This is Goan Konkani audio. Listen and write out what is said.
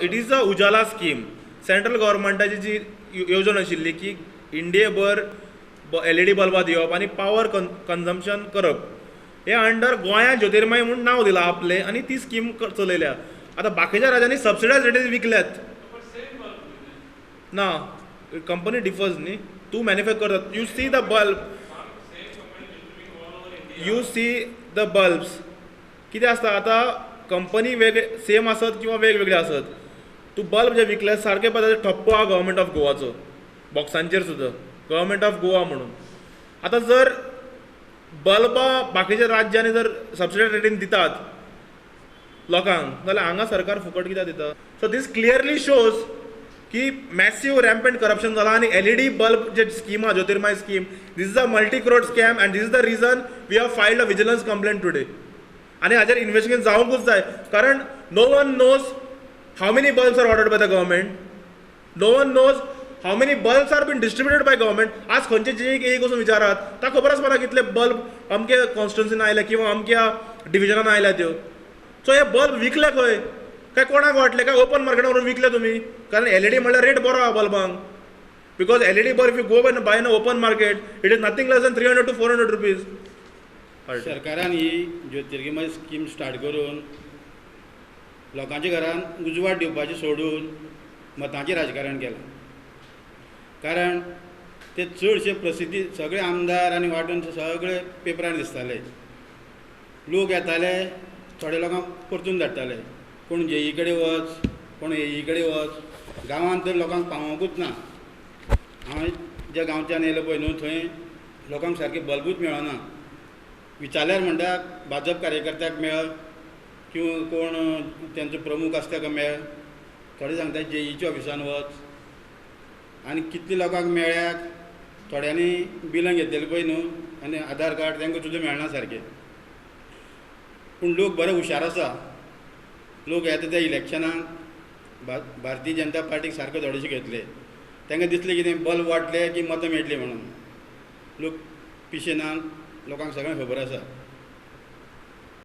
It is a Ujala scheme. Central गव्हर्मेंटाची जी येवजण आशिल्ली की इंडियेभर एलईडी बल्बां दिवप आनी पावर कन्जम्पशन करप, हे अंडर गोंयांत ज्योतिर्मय म्हूण नांव दिलां आपलें आनी ती स्कीम चलयल्या. आतां बाकीच्या राज्यांनी सबसिडायज रेटीन विकल्यात ना, कंपनी डिफर्स न्ही, तूं मॅन्युफॅक्चर करता. You see the bulb, you see the bulbs कितें आसता आतां, कंपनी वेगळे सेम आसत किंवा वेगवेगळे आसत, तूं बल्ब जे विकले सारके पळय ठप्पो आहा गव्हर्मेंट ऑफ गोवाचो, बॉक्सांचेर सुद्दां गव्हर्मेंट ऑफ गोवा म्हणून. आतां जर बल्बां बाकीच्या राज्यांनी जर सबसिडी रेटीन दितात लोकांक, जाल्यार हांगा सरकार फुकट कित्याक दिता? सो दीस क्लियरली शोज की मॅसीव रॅम्पंट करप्शन जालां. आनी एलईडी बल्ब जे स्कीम आहा Jyotirmay scheme, this is a multi crore scam and this is the reason we have filed a vigilance complaint today. आनी हाजेर इन्वेस्टिगेशन जावंकूच जाय, कारण no one knows how many bulbs are ordered by the government, no one knows how many bulbs are been distributed by government. आज खंयचे जे एक वचून विचारात, ताका खबर आसपाना कितले बल्ब अमक्या कॉन्स्टिट्युन्सीन आयल्या किंवा अमक्या डिविजनान आयल्या त्यो. सो हे बल्ब विकले खंय, काय कोणाक वाटले, काय ओपन मार्केटान व्हरून विकले तुमी? कारण एलईडी म्हणल्यार रेट बरो आहा बल्बांक, because LED bulb if you go buy in open market it is nothing less than 300 to 400 rupees. सरकारान ही ज्योतिर्मय स्कीम स्टार्ट करून लोकांच्या घरान उजवाड दिवपाचें सोडून मतांचें राजकारण केलां. कारण ते चडशे प्रसिद्धी सगळे आमदार आनी वांटून सगळे पेपरान दिसताले, लोक येताले, थोडे लोकांक परतून धाडटाले, कोण जेई कडेन वच, कोण एई कडेन वच, गांवांत तर लोकांक पावोंकूच ना. हांवें ज्या गांवच्यान येयलो पळय न्हू, थंय लोकांक सारकें बल्बूच मेळना. विचारल्यार म्हणटा भाजप कार्यकर्त्याक मेळ किंवा कोण तेंचो प्रमुख आसता ताका मेळ, थोडे सांगता जेईच्या ऑफिसान वच. आनी कितले लोकांक मेळ्ळ्यात, थोड्यांनी बिलां घेतलेलीं पळय न्हू आनी आधार कार्ड तांकां सुद्दां मेळना सारकें. पूण लोक बरे हुशार आसा, लोक येता त्या इलेक्शनाक भारतीय जनता पार्टीक सारको धोडेशे घेतले, तांकां दिसलें कितें बल्ब वांटले की मतां मेळटलीं म्हणून. लोक पिशे ना, लोकांक सगळें खबर आसा.